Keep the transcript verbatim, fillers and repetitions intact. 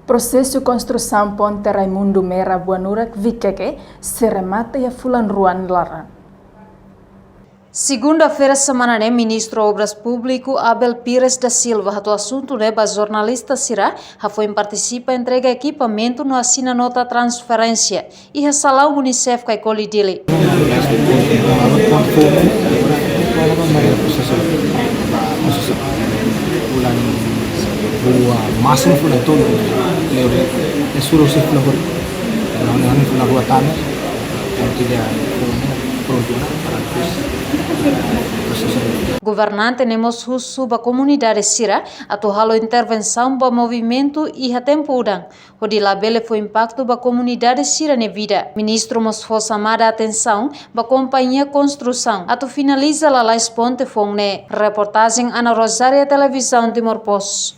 Prosesu konstrusaun ponte Raimundo Mera Buanurak Vikeke sei remata iha fulan rua nia laran. Segunda-feira semana ne'e, Ministru Obras Públiku Abel Pires da Silva hato'o asuntu ne'e ba jornalista sira hafoin partisipa entrega ekipamentu no asina nota transferénsia iha salaun UNICEF Caicoli, Dili. Fulan rua, másimu fulan tolu. Ne'e, ne'e suru se fulan rua. Ne'e, ne'e fulan rua tan. Ponte ida prontu ona para depois prosesu. Governante ne'e mós husu ba komunidade sira atu halo intervensaun ba movimentu iha tempu udan, hodi labele fó impaktu ba komunidade sira-nia vida. Ministru mós fó xamada atensaun ba kompañia konstrusaun atu finaliza lalais ponte foun ne'e. Reportajen Ana Rosária, Televizaun Timor Post.